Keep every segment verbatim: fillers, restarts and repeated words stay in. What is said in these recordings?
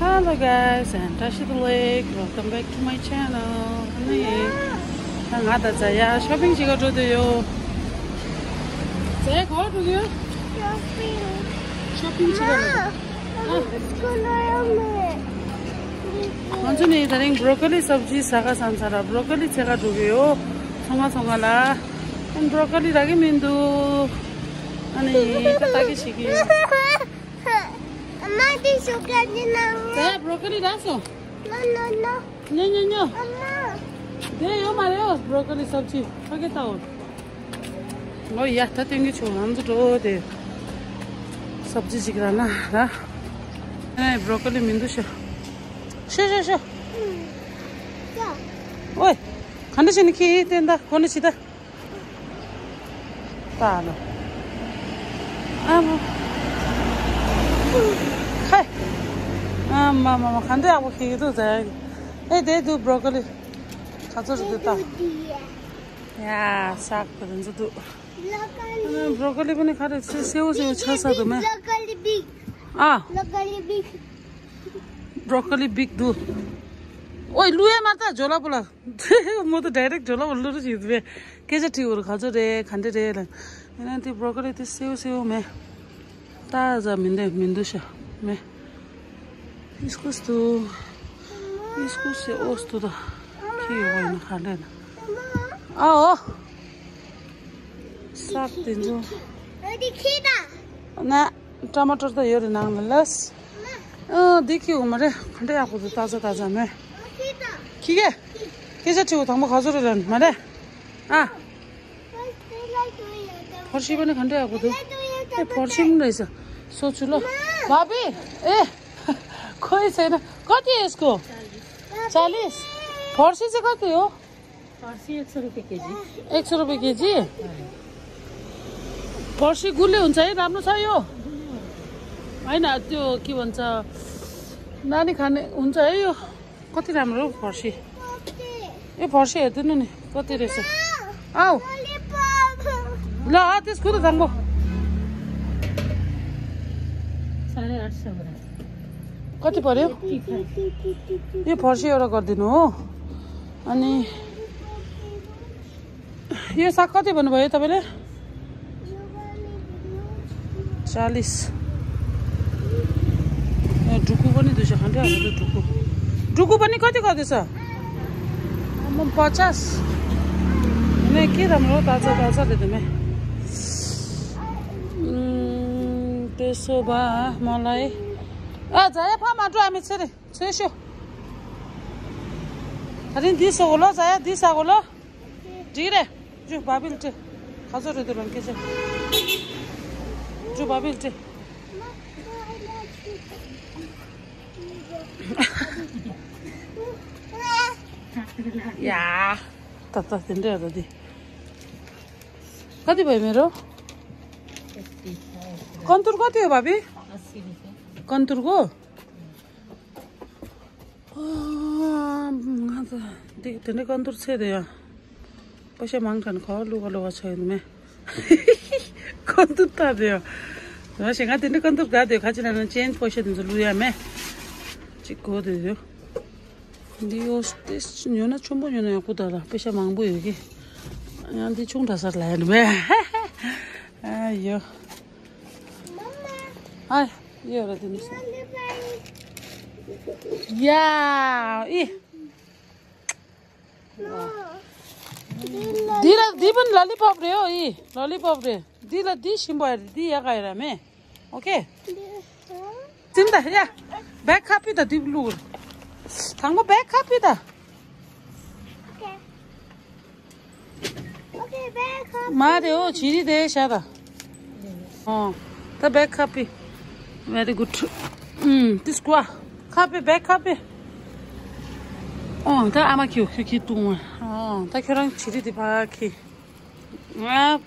Hello guys, I'm Tashi the Lake. Welcome back to my channel. ནི། ད་ང་དང་ཛ་ཡ་ཤོ་པིང་བྱེད་ག་འགྲོ་འདོད་ཡོད། ཛ་ཡ་ག་པར་འགྲོ་གི་ཡོད། ཤོ་པིང་བྱེད་ག་འགྲོ། ཨ། ང་ཚོ་ནི་དེ་རིང་བྷྲོ་ཀོ་ལི་སབ་ཇི་ཟ་ག་བསམ་ས་ར། བྷྲོ་ཀོ་ལི་འཚོལ་ག་འགྲོ་གི་ཡོད། ཚོང་ཁང་ཚོང་ཁང་ལ། ཨ། བྷྲོ་ཀོ་ལི་རག་གི་མི་འདུག་ཨ་ནི་ད་ལྟ་གི་ཞིག་གི་ཡོད། ཨ་མ། དེ་ཤོ་ཀ་ནི་ནང་། ད་བྷྲོ་ཀོ་ལི་རག་སོང་། No, no, no. ཉོ་ཉོ་ཉོ། ཨ་མ། དེ་ཡོད་མ་རེད། བྷྲོ་ཀོ་ལི་སབ་ཇི་ཕ་གི་ལྟ་འོ། ཨོ་ཡ། ད་སྟོན་གི་ཆུ་ང་ཚོ་འགྲོ་དེ། སབ་ཇི་ཅིག་རག་ན་ར། ཨེ། བྷྲོ་ཀོ་ལི་མི་འདུག་ཤ། ཤ་ཤ་ཤ། ཨོའི། ག་འདྲ་བྱས་ནས་ཁྱེར་ཡིན་བསྟན་ད་གོ་ནས་བྱེད་ད། ད་ལོ། ཨ་མ། ཧེ། ཨ་མ་མ་མ། ག་འདྲ་ཡག་པོ་ཁྱེར་གི་འདུག་ཟེར། ཨེ། དེ་འདུག་བྷྲོ་ཀོ་ལི། ག་ཚོད་རེད་འདུག་ད། ཡ། ཟ་གི་རེད་འདུག་ཨ། བྷྲོ་ཀོ་ལི་པ་ནི་ག་རེ་སེ་སེའུ་སེའུ་ཆགས་ས་འདུག་མེ། Broccoli big. ཨ། Broccoli big. བྷྲོ་ཀོ་ལི་བིག་འདུག་ཨོའི། བླུག་ཡ་མ་ད་ཇོ་ལ་པོ་ལ། མོ་ད་ཌའི་རེག་ཊི་ཇོ་ལ་པོ་བླུག་རུ་བྱེད་དུ་བས། སྐད་ཆ་དྲིས་འོ་ར། ག་ཚོད་རེད། ག་འདྲ་རེད་ལ། ཡིན་ན་དེ་བྷྲོ་ཀོ་ལི་དེ་སེའུ་སེའུ་མེ། ད་ཟ་མི་འདོད་མི་འདུག་ཤ་མེ། ཨིས་ཀུས་ཏུ། ཨིས་ཀུས་སེ་ཨོས་ཏུ་ད། ཁྱི་ཡོད་པ་ཡིན་ན་ག་འདྲ་ན། ཨ་འོ། སག་དེ་ཚོ། ཨ་དེ་ཁྱི་ད། ན། ཊ་མ་ཊར་ད་ཡོད་རེད་ནང་ལ་ལས། ཨ། འདི་ཁྱི་འོ་མ་རེད། ག་འདྲ་ཡག་པོ་འདུག་ད་ཟ་ད་ཟ་མེ། ཁྱི་གེ། སྐད་ཆ་དྲིས་འོ་དང་པོ་ག་ཚོད་རེད་ལབ་མ་རེད། ཨ། བྷོ་ཤི་པ་ནི་ག་འདྲ་ཡག་པོ་འདུག་ཨེ། བྷོ་ཤི་མི་རེད་ས། སོ་ཆུ་ལོ། भाभी। ए। कोई छैन। कति यसको? चालिस। भर्सी चाहिँ कति हो? भर्सी एक सौ रुपियाँ केजी। एक सौ रुपियाँ केजी? भर्सी गुलियो हुन्छ है, राम्रो छ यो? होइन, त्यो के भन्छ, नानी खाने हुन्छ है यो? कति राम्रो हौ फर्सी। ए, फर्सी हेरिदिनु नि, कति रहेछ। आऊ। ल, अँ, त्यस कुरो थाङ्बो। साढे आठ सौ ग्राम। कति पर्यो? यो फर्सी एउटा गरिदिनु हो। अनि यो साग कति भन्नुभयो तपाईँले? चालिस। ए, ढुक्कु पनि दुई सय खान्थ्यो, अब त ढुक्कु। ढुक्कु पनि कति गर्दैछ? आम्माम, पचास। हुने के राम्रो, ताजा ताजा दिदुमे। उम्, त्यसो भए मलाई, अ, जाया फामा ड्रामे छेरे, छेसो। हरिन दिस हो लो, जाया दिस आगो लो। ཌིག་རེད། ཇུ་བ་བིལ་ཏེ། ཁ་ཚོ་རེད་དུ་རང་སྐད་ཆ། ཇུ་བ་བིལ་ཏེ། ཡ། ད་ད་དེ་འདྲ་ར་དེ། ག་དེ་བས་མེ་རོ། ཀོན་ཏུར་གོ་དེ་བ་བི། ཀོན་ཏུར་གོ། ང་ཚོ་འདི་དེ་འདྲའི་ཀོན་ཏུར་ཚད་དེ་ཡང་པ་ཤ་མང་དྲགས་ནས་ག་བ་བླུག་ག་བླུག་ག་ཆགས་ཡོད་མེད། ཀོན་ཏུར་ལྟ་དེ་ཡང་ང་ཞེ་ང་དེ་འདྲའི་ཀོན་ཏུར་དགའ་དེ་ཁ་ཅིག་ན་ན་ཅེན་པ་ཤ་དེ་ཚོ་བླུག་ཡ་མེད། ཅིག་གོ་དེ་ཡོད། འདི་ཡོད་དེ་ཉོ་ན་ཆུང་པོ་ཉོ་ན་ཡག་པོ་ད་ལ་པ་ཤ་མང་པོ་ཡོད་གི། ཡང་འདི་ཆུང་དྲགས་ས་ལ་ཡ་ནི་མེད། ཨ་ཡོ། ཨ། ཡོད་ར་དེ་ནི་སོ། ཡ་ཨི། འདི་ལ་འདི་པན་ལོ་ལི་པོབ་རེད། ཨོ་ཨི་ལོ་ལི་པོབ་རེད། འདི་ལ་འདི་ཞིམ་པོ་རེད། འདི་ཡག་ག་ཡོད་ར་མེད། ཨོ་ཁེ། ཙིམ་ད་ཡ། བེག་ཁ་པི་ད་འདི་བླུག་དང་པོ་བེག་ཁ་པི་ད། Okay, bag up. མ་རེད། ཨོ་ཇི་རི་དེ་ཤ་ད། ཨོ། ད་བེག་ཁ་པི། Very good. ཨུམ། This one. ཁ་པི་བེག་ཁ་པི། ཨོ། ད་ཨ་མ་ཁྱོད་ཁྱོད་ཁྱི་ཏུང་བ། ཨོ། ད་ཁྱོད་རང་ཇི་རི་དེ་ཕ་ཁྱི། ང་།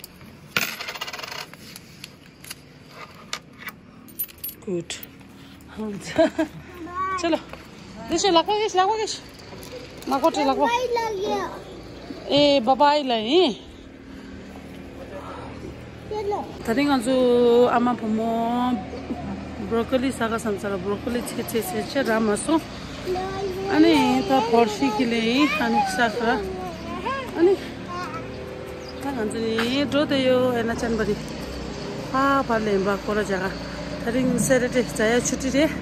Good. चलो। देशे लाखो गेश, लाखो गेश। लाखो टे लाखो। ए बाबा आई लाई। ད་རིང་ང་ཚོ་ཨ་མ་བུ་མོ་བྷོ་རོ་ཀོ་ལི་ཟ་ག་བསམ་ས་ལ་བྷོ་རོ་ཀོ་ལི་ཚེ་ཚེ་ཚེ་ཆེ་རག་མ་སོང་། ཨ་ནི་ད་བོར་ཤི་ཁི་ལེ་ཡིན། ཨ་ནི་ཟ་ག་ཨ་ནི། ད་ང་ཚོ་ནི་འགྲོ་དེ་ཡོད། ཨེ་ན་ཅན་པ་རི། ཧ་བར་ལེན་པ་ཀོ་ར་ཇ་ག་ད་རིང་སེ་ཊར་ཌེ་ཛ་ཡ་ཆུ་ཊི་རེད།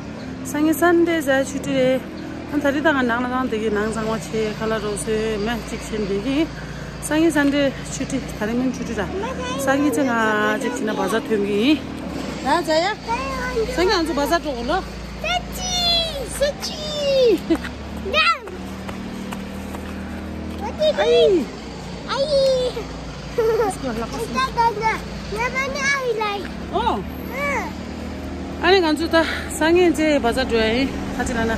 སང་ཉིན་སན་ཌེ་ཛ་ཡ་ཆུ་ཊི་རེད། ཨ་ད་རིང་ད་ང་ནང་ལ་གང་དེ་གི་ནང་ཚང་མ་ཆེ་ཁ་ལག་རོ་སོས་མེ་གཅིག་ཆེན་དེ་གི། སང་ཉིན་སན་ཌེ་ཆུ་ཊི། ད་རིང་མིན་ཆུ་ཊི་ར། སང་ཉིན་ཚེ་ང་གཅིག་ཕྱིན་ན་བ་ཛར་ཐོན་གི་ཡིན། ད་ཛ་ཡ། སང་ཉིན་ང་ཚོ་བ་ཛར་འགྲོ་གོ་ལོ། སེ་ཅི། སེ་ཅི། ཨའི། ཨའི། ཨོ། ཨ་ནི་ང་ཚོ་ད་སང་ཉིན་ཚེ་བ་ཛར་འགྲོ་ཡ་ཡིན། ཁ་ཅིག་ལ་ན་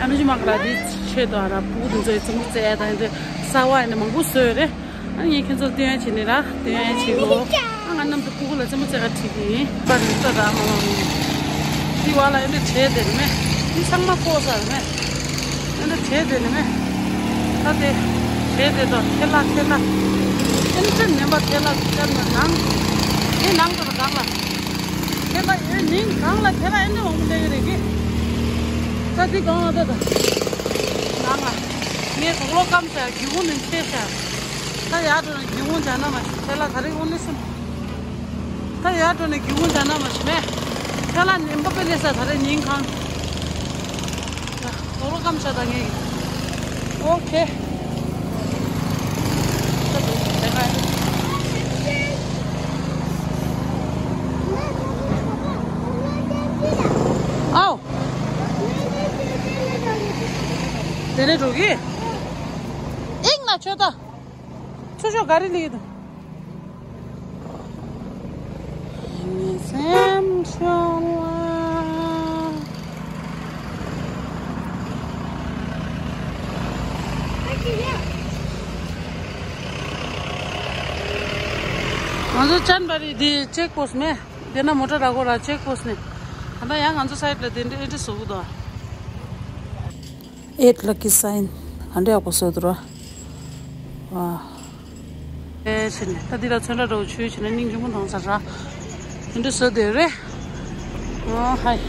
ཨ་མི་ཇུ་མ་ག་ལ་དེ་ཆེད་དུ་ཨ་ར་ཕྲུ་གུ་དེ་ཚོ་ཡི་རྩེད་མོ་རྩེ་ཡ་དང་དེ་གསར་པ་ཡིན་ན་མང་པོ་བཟོས་རེད། ཨ་ངས་ཁྱེད་ཚོར་སྟོན་ཡ་བྱེད་ནི་ར། སྟོན་ཡ་བྱེད་གོ། ཨ་ང་རྣམ་དུ་ཕྲུ་གུ་ལ་རྩེད་མོ་རྩེ་ག་ཁྲིད་ཀྱི་ཡིན། པ་རེད་ལྟ་ར་མ་མ་མ། དེ་བ་ལ་ཨེ་འདྲ་བྱས་དེ་རེད་མེ། དེ་ཚང་མ་ཕོག་ས་རེད་མེ། ཨེ་འདྲ་བྱས་དེ་རེད་མེ། ད་དེ་བྱས་དེ་དང་ཐལ་བ་ཐལ་བ། ཨེ་འདྲ་ནེམ་པ་ཐལ་བ་ཐལ་བ་ནང་། དེ་ནང་དུ་གང་ལ། ཐལ་བ་ཨེ་ནིང་གང་ལ་ཐལ་བ་ཨེ་འདྲ་འོང་ལེ་གི་རེད་གི། ད་དེ་གང་ལ་ད་ད། ནང་ལ། ངས་དོག་ལོ་སྐམ་ཤ་སྒེའུ་ཁུང་ནས་ཁྱེར་ཤ། ད་ཡར་འགྲོ་ན་སྒེའུ་ཁུང་བྱ་ན་མ་ཤི་ཐལ་བ་ད་རིང་དབུ་ནི་སུ། ད་ཡར་འགྲོ་ནས་སྒེའུ་ཁུང་བྱ་ན་མ་ཤི་མེད། ཁྱེད་ལ་ནེམ་པ་པེ་ལེ་ས་ད་རེ་ཉིན་གང་། ད་དོ་ལོ་སྐམ་ཤ་ད་ངས། ཨོ་ཁེ། ཨའོ། དེ་ནས་འགྲོ་གི། ཨིང་ན་ཆོད་ད། ཚུར་ཤོག་ག་རེ་ལས་ཀྱི་འདུག་ངའི་སེམས་ཤོར་བ། ང་ཚོ་ཅན་པ་རི་འདི་ཅེག་པོ་སི་མེད། དེ་ན་མོ་ཊ་ར་གོ་ར་ཅེག་པོ་སི་ནས། ད་ལྟ་ཡང་ང་ཚོ་སའིད་ལ་དེ་འདྲ་ཨེ་འདྲ་བཟོ་གི་འདུག Eight lucky sign. ག་འདྲ་ཡག་པོ་བཟོས་འདུག་ར། ཝ། ཨེ་ཕྱིན་ནས་ད་འདི་ལ་ཚོན་ཁྲ་འདྲ་བོ་ཆུ་ཕྱིན་ནས་སྙིང་རྗེ་མོ་མཐོང་ས་ར། དེ་འདྲ་བཟོས་བསྡད་རེད། ཨོ་ཧའི།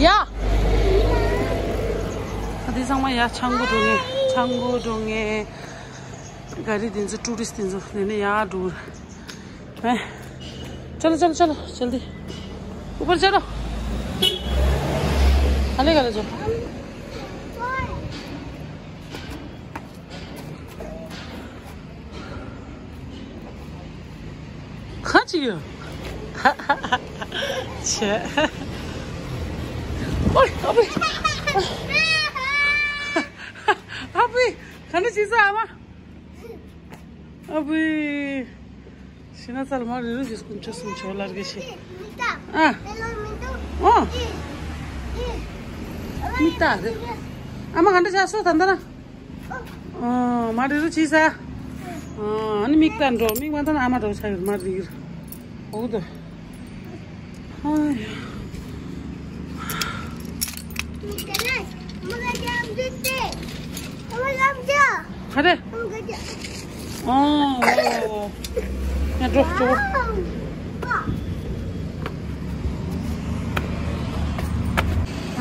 ཡ། ད་འདི་ཚང་མ་ཡ་ཆང་གོ་འགྲོ་ངེས། ཆང་གོ་འགྲོ་ངེས། ག་རི་དེ་ཚོ་ཊུ་རི་སི་དེ་ཚོ་དེ་ནས་ཡར་འགྲོ། हैं? चलो, चलो, चलो, जल्दी। ऊपर चलो। हाले, हाले जाओ। कहाँ चाहिए? छे। ओए, अबे। अबे, खाने चीज़ आवा। अबे। ཤི་ན་ཚལ་མ་རི་རུ་ཞིག་སྐུ་མཆོད་སུམ་ཆོ་ལར་གི་ཤི། ཨ། ཨོ། མིག་ལྟ་རེད། ཨ་མ་ག་འདྲ་བྱ་སོ་ད་འདི་ན། ཨོ་མ་རི་རུ་ཅི་ཟ། ཨོ་ཨ་ནི་མིག་ལྟ་འགྲོ། མིག་མ་ལྟ་ན་ཨ་མ་འགྲོ་ཆ་ཡོད་མ་རི་རུ། འོ་དོ། ཨ་ཡ། ག་རེ། ཨོ། ཡ་འགྲོ་འགྲོ།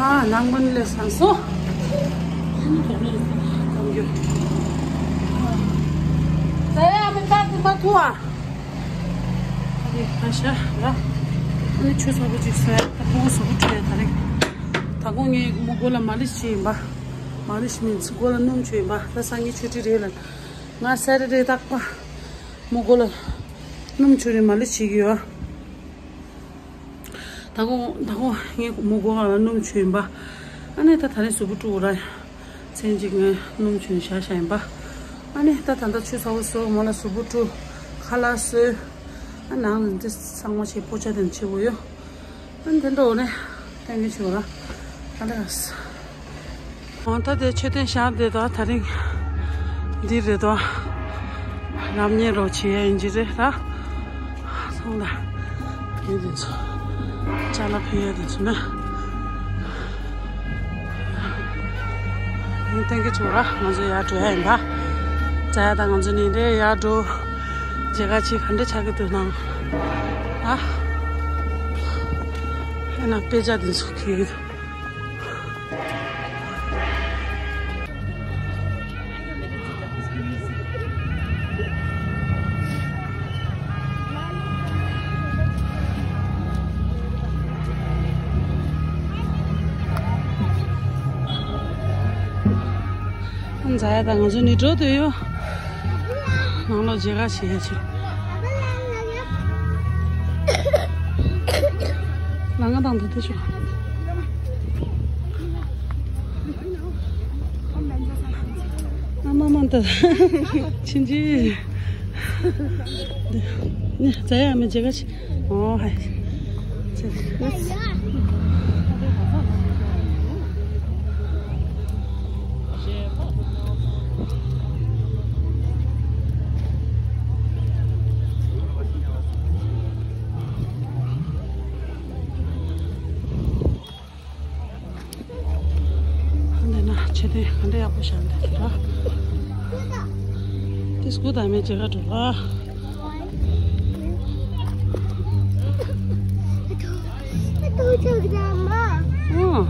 ཨ་ནང་མ་ནི་ལས་སང་སོ། ད་ཡ་མི་ལྟར་དུ་མ་ཐུ་ཨ། ཨ་ནི་ཁ་ཤ་ར། ཨ་ནི་ཆུ་ཚ་པོ་ཅིག་སོ་ཡ། ད་ཁོང་གཟུགས་པོ་བཀྲུས་ཡ་ད་རེད། ད་ཁོང་ངའི་མོ་མགོ་ལ་མ་ལི་ཤི་བྱེད་ཡིན་པ། མ་ལི་ཤི་མིན་མགོ་ལ་སྣུམ་བྱུག་ཡིན་པ། ད་སང་ཉིན་ཆུ་ཊི་རེད་ལ། ང་སེ་ཊར་ཌེ་རྟག་པ་མོ་མགོ་ལ་སྣུམ་བྱུག་རེད། མ་ལི་ཤི་གི་ཡོད། ད་ཁོང་ད་ཁོང་ངའི་མོ་མགོ་ལ་སྣུམ་བྱུག་ཡིན་པ། ཨ་ནི་ད་ད་རེས་གཟུགས་པོ་བཀྲུ་ར། མཚན་གཅིག་ངས་སྣུམ་བྱུག་བཞག་བཞག་ཡིན་པ། ཨ་ནི་ད་ད་ལྟ་ཆུ་ཚ་པོ་སོ་མོ་ལ་གཟུགས་པོ་བཀྲུ། ཁ་ལག་བཟོས། ཨ་ནང་ལ་འདི་ཚང་མ་བྱེད། པོ་ཆ་དེ་བྱེད་དགོས་ཡོད། ཨ་ནི་དེ་འདྲ་འོ་ནས་ཐེངས་གི་ཆུ་ར། ཨ་ལ་ག་ས། ཨོ་ད་དེ་མཆོད་རྟེན་ཤར་དེ་དང་དེ་རིང་འདི་རེད་དོ། རབ་གནས་རོགས་བྱེད་ཡ་ཡིན་གྱི་རེད་ད། སོང་ད། དེ་དེ་ཚོ་ཅ་ལག་ཕུལ་ཡ་དེ་ཚོ་ན། ཨ་ནི་ཐེངས་གི་ཆུ་ར་ང་ཚོ་ཡར་འགྲོ་ཡ་ཡིན་པ། ཙ་ཡ་ད་ང་ཚོ་ནི་རེད་ཡར་འགྲོ། དེ་ག་ཅིག་ག་འདྲ་ཆགས་ཀྱི་འདུག་ན། ཨ། ཨེ་ན་དཔེ་ཆ་དེ་ཚོ་ཁྱེར་གྱི་འདུག་ཛ་ཡ་དང་ང་ཚོ་ནི་འགྲོ་འདོད་ཡོད། ནང་ལོགས་མཇལ་ཁ་བྱེད་ཡ་ཆེད། ལ་ང་དང་འདུག་སྟེ་ཤོག་ཨ་མ་མ་ད་ཕྱིན་ཅི། ནི་ཛ་ཡ་མི་མཇལ་ཁ་བྱེད། ཨོ་ཧའི། འདི་ན་ཆེ་དེ་ག་འདྲ་ཡག་པོ་བཞག་འདུག་ར། དེ་སྐུ་དམ་མའི་མཇལ་ཁ་འགྲོ་ལ། ཨོ།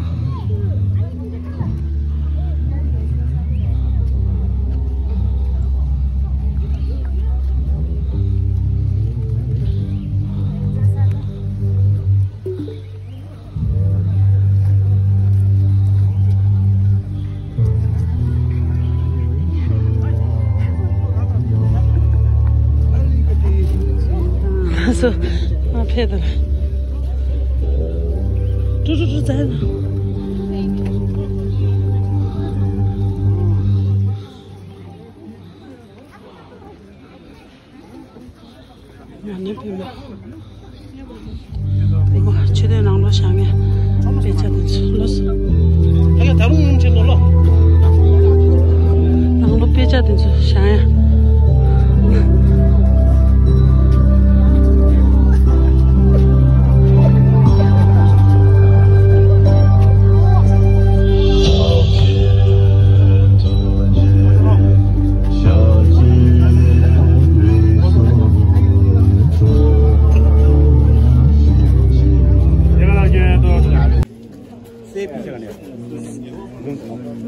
སོ། ཨ་ཕེབས་དང་། ཀྲུ་ཀྲུ་ཀྲུ་ཙ་ན། ང་ནི་བུ་མོ། བུ་མོ་ཆོས་སྡེ་ནང་ལོགས་བཞག་ངས་དཔེ་ཆ་དེ་ཚོ་ལོས། ད་ལོ་ད་རུང་ཡོང་ཆེད་ལོ་ལོ། ནང་ལོགས་དཔེ་ཆ་དེ་ཚོ་བཞག་ཡ།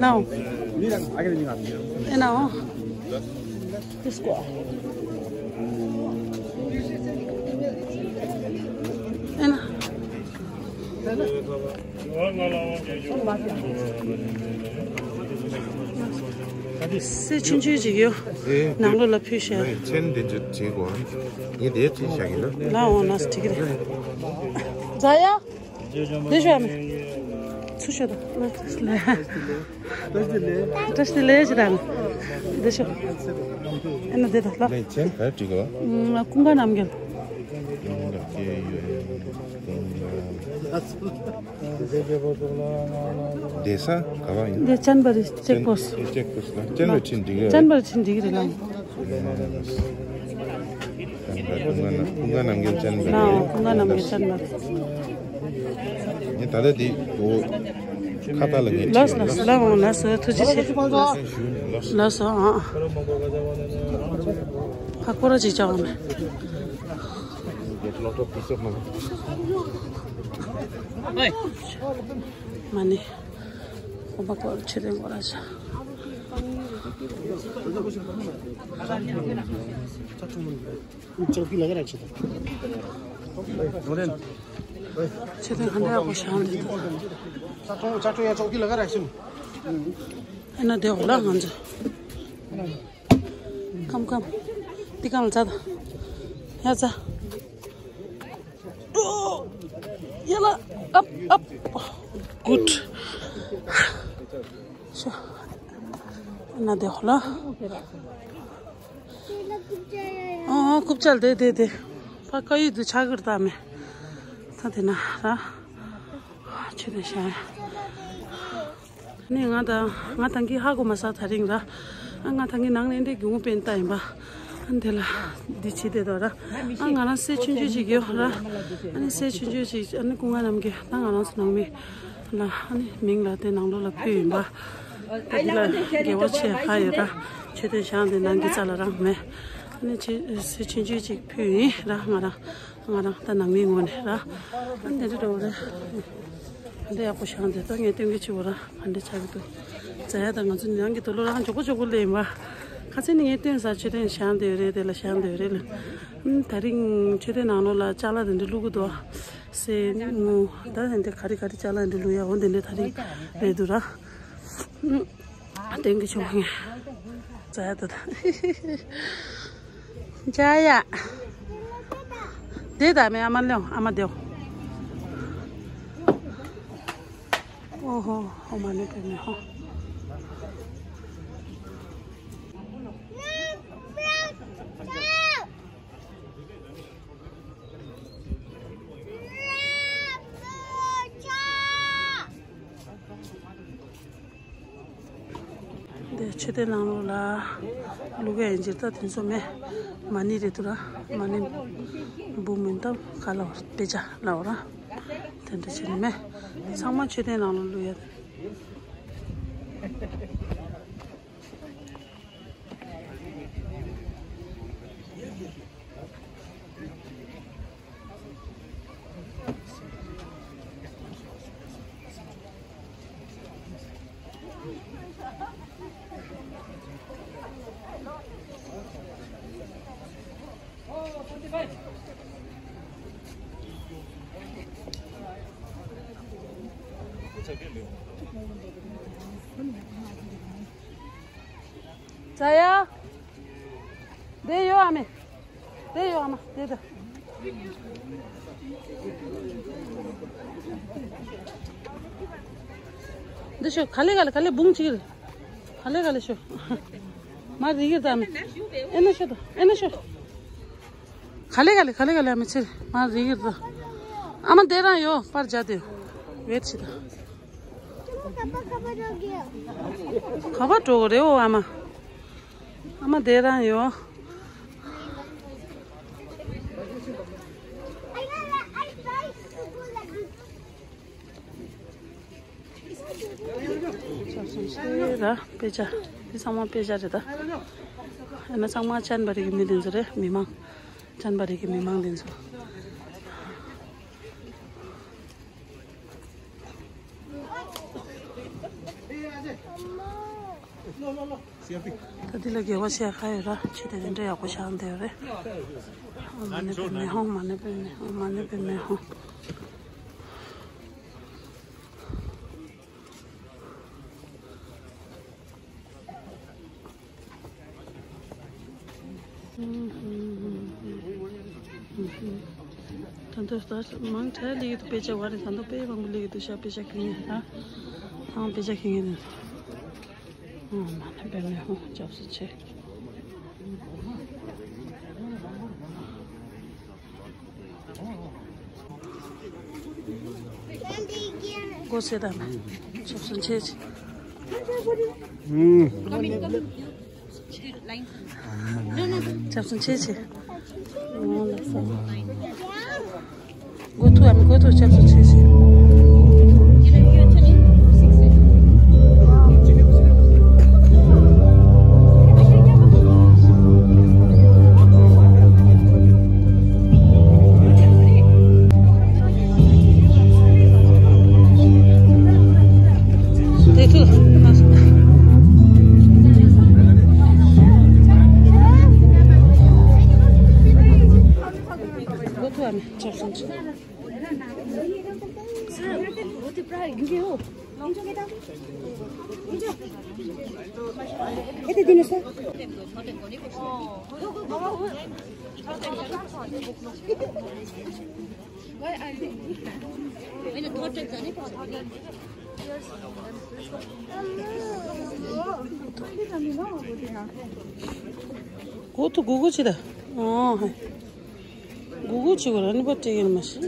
ནའོ། ཨེ་ནའོ། དེ་སྐོར། ཨེ་ན། སེ་ཆུང་ཆུང་ཅིག་ཡོད། ནང་ལོགས་ལ་ཕུལ་ཤག་མཚན་འདི་ཚོ་བྱེད་དགོས། ངས་དེ་བྱེད་བཞག་གི་འདུག་ལ་འོང་ན་འགྲིག་གི་རེད། ཛ་ཡ། དེ་ཤོད་མེ། ཚུར་ཤོད་དང་། བཀྲ་ཤིས་བདེ་ལེགས། བཀྲ་ཤིས་བདེ་ལེགས་ཞེས་དང་། དེ་ཤོད། ཨེ་ན་དེ་དང་ལ། ལས་ཅན་ག་བྲིས་གོ། ཀུན་དགའ་རྣམ་རྒྱལ། བསྡད་ས་ག་པར་ཡིན། འདི་ཅན་པ་རི་ཅེག་པོ་སི། ཅེག་པོ་སི་ལ་ཅན་པ་ཁྲིད་འགྲིག་གི་རེད། ཅན་པ་ཁྲིད་འགྲིག་གི་རེད་ལ། ཀུན་དགའ་རྣམ་རྒྱལ་ཅན་པ་རེད། ཀུན་དགའ་རྣམ་རྒྱལ་ཅན་པ་རེད། ངས་ད་ལྟ་འདི་འོ་ཁ་བཏགས་ལ་ངས་ལགས་སོ་ལགས་སོ་ལགས་འོང་ལགས་སོ། ཐུགས་རྗེ་ཆེ། ལགས་སོ། ཨ་ཨ། ཧ་ཀོ་ར་ཅིག་བྱ་བ་མེད། མ་ནི། ཁོ་པ་ཀོ་ཆེ་དེ་ཀོ་ར་ཆ། चौकी लगा रखी थी। ཆེ་དེ་ག་འདྲ་ཡག་པོ་བཞག་འདུག་ཨེ་ན་དེ་འོ་ལ་ང་ཚོ། ཁམ་ཁམ། ཏི་ཀང་ལ་ཙ་ད། ཡ་ཙ། ཡ་ལ། ཨབ་ཨབ། གུཌ། ཤ། ཨེ་ན་དེ་འོ་ལ། ཨ་ཨ། རྐུབ་ཀྱག་དེ་དེ་དེ། ཕ་ཀ་ཡུ་དུ་ཆ་གིར་ད་མེ། ད་དེ་ན་ར། ཆེ་དེ་ཤ། ནི་ང་དང་ང་དང་གི་ཧ་གོ་མ་ས་ད་རིང་ར། ཨ་ང་དང་གི་ནང་ནས་འདི་གུང་པན་ཏ་ཡིན་པ། ཨ་འདི་ལ་འདི་བྱེད་དེ་དོ་ར། ཨ་ང་རང་སེ་ཆུང་ཆུང་ཅིག་ཡོད་ར། ཨ་ནི་སེ་ཆུང་ཆུང་ཅིག་ཨ་ནི་ཀུན་དགའ་རྣམ་རྒྱལ་ད་ང་རང་ཚོ་ནང་མི་ལ་ཨ་ནི་མིང་ལ་དེ་ནང་ལོགས་ལ་ཕུལ་ཡིན་པ། ད་འདི་ལ་དགེ་བ་ཆེ་ཧ་ཡོད་ར། ཆོས་དོན་ཞང་དེ་ནང་གི་རྩ་ལ་རང་མེད། ནས་ཆེ་སེ་ཆུང་ཆུང་ཅིག་ཕུལ་ཡིན་ར། ང་རང་ང་རང་ད་ནང་མིའི་ངོས་ནས་ར། ཨ་འདི་འདྲ་འགྲོ་ར། ཨ་འདི་ཡག་པོ་བཞག་འདུག་ད་ངས་སྟོན་གྱི་བྱེད་པོ་ར། ཨ་འདི་ཆགས་ཀྱི་འདུག་རྫ་ཡ་ད་ང་ཚོ་ནང་གི་དུག་ལོག་རང་མགྱོགས་པོ་མགྱོགས་པོ་སླེབས་ཡིན་པ། ཁ་སང་ནས་ངས་སྟོན་ས་མཆོད་རྟེན་བཞག་འདོད་རེད། དེ་ལ་བཞག་འདོད་རེད་ལ། ཨ་ད་རིང་མཆོད་རྟེན་ནང་ལོགས་ལ་ཅ་ལག་དེ་འདྲ་བླུག་གི་འདུག་སེ་ངུ་ད་དེ་འདྲ་ག་རེ་ག་རེ་ཅ་ལག་འདྲ་བླུག་ཡ་འོ་དེ་འདྲ་ད་རིང་རེད་འདུག་ར། ཨ་སྟོན་གྱི་བྱེད་པོ་ངས་རྫ་ཡ་ད་ད། ཅ་ཡ། དེ་ད་མེ་ཨ་མ་ལེའོ་ཨ་མ་དེའོ། ཨོ་ཧོ་ཧོ་མ་ནེ་པེ་མེ་ཧོ། འདི་མཆོད་རྟེན་ནང་ལོགས་ལ་བླུག་ག་ཡིན་ཕྱིར་ད་དེ་ཚོ་མེད། མ་ཎི་རེད་འདུག་ར། མ་ཎི་འབུམ་མིན་སྟབས་ག་ལ་བར་དཔེ་ཆ་ལ་བར་ར། དེ་འདྲ་བྱས་ནས་མེད། ཚང་མ་མཆོད་རྟེན་ནང་ལ་བླུག་ཡ། ཙ་ཡ། དེ་ཡོད་ཨ་མེ། དེ་ཡོད་ཨ་མ་དེ་ད། འདི་ཤོ་ག་ལེ་ག་ལེ་ག་ལེ་བུང་གཅིག་རེད། ག་ལེ་ག་ལེ་ཤོ། མ་རིག་གི་ད་མེ། ཨེ་ན་ཤོ་ད་ཨེ་ན་ཤོ། ག་ལེ་ག་ལེ་ག་ལེ་ག་ལེ་ཨ་མེ་ཚེ་མ་རིག་གི་ད། ཨ་མ་དེ་རང་ཡོད་པར་བྱ་དེ་ཡོད་ཕྱི་ད། ག་པར་འགྲོ་གི་རེད་འོ་ཨ་མ། ཨ་མ་དེ་རང་ཡོད། ཆབ་སྲིད་ཆེ་ར་དཔེ་ཆ། འདི་ཚང་མ་དཔེ་ཆ་རེད་ད། ཨ་ན་ཚང་མ་ཅན་པ་རིག་གི་མི་དེ་ཚོ་རེད། མི་མང་། ཅན་པ་རིག་གི་མི་མང་དེ་ཚོ། ད་འདི་ལ་དགེ་བ་བྱས་ཁ་ཡོད་ར། ཆུ་དེ་དེ་འདྲ་ཡག་པོ་བཞག་འདོད་རེད། མ་ཎི་པའི་མེ་ཧོང་། མ་ཎི་པའི་མེ་ཧོང་། མ་ཎི་པའི་མེ་ཧོང་། ད་ལྟ་ད་མང་ཆེ་ལས་ཀྱི་འདུག་དཔེ་ཆ་བ་རེད། ད་ལྟ་དཔེ་མང་པོ་ལས་ཀྱི་འདུག་ཤག་དཔེ་ཆ་ཁྱེར་མཁན་ད་ཚང་དཔེ་ཆ་ཁྱེར་མཁན་རེད། ཨ་མ་ན་དཔེ་མེད་ཧོ། ཆབ་སྲིད་ཆེ། སྒོ་ཕྱེ་དང་། ཆབ་སྲིད་ཆེ་ཆེ། ཆབ་སྲིད་ཆེ་ཆེ། སྒོ་ཐུག་ཨ་མི་སྒོ་ཐུག་ཆབ་སྲིད་ཆེ་ཆེ། དེ་ཐུག་སྒོ་ཐུག་ཨ་མི་ཆབ་སྲིད་ཆེ། གོ་ཐུ་གུ་གུ་ཆི་ད། ཨོ་ཧེ། གུ་གུ་ཆི་གོ་ར་ནི་པ་ཏྲེ་ཡེར་མ་ཤི།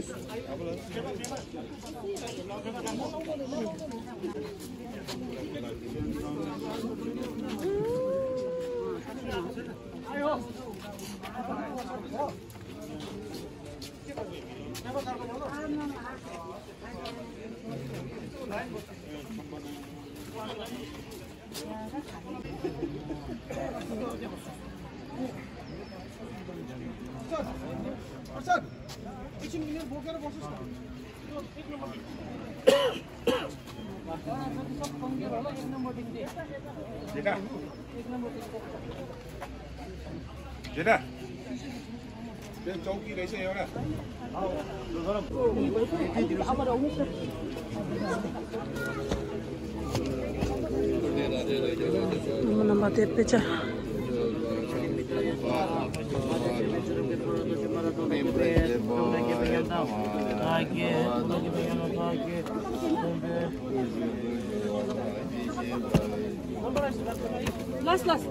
सर, एकछिन यिनीहरू बोकेर बसोस् न। जेठा, त्यो चौकी रहेछ एउटा। नम्बर नम्बर तेह्र पेचा। Last last.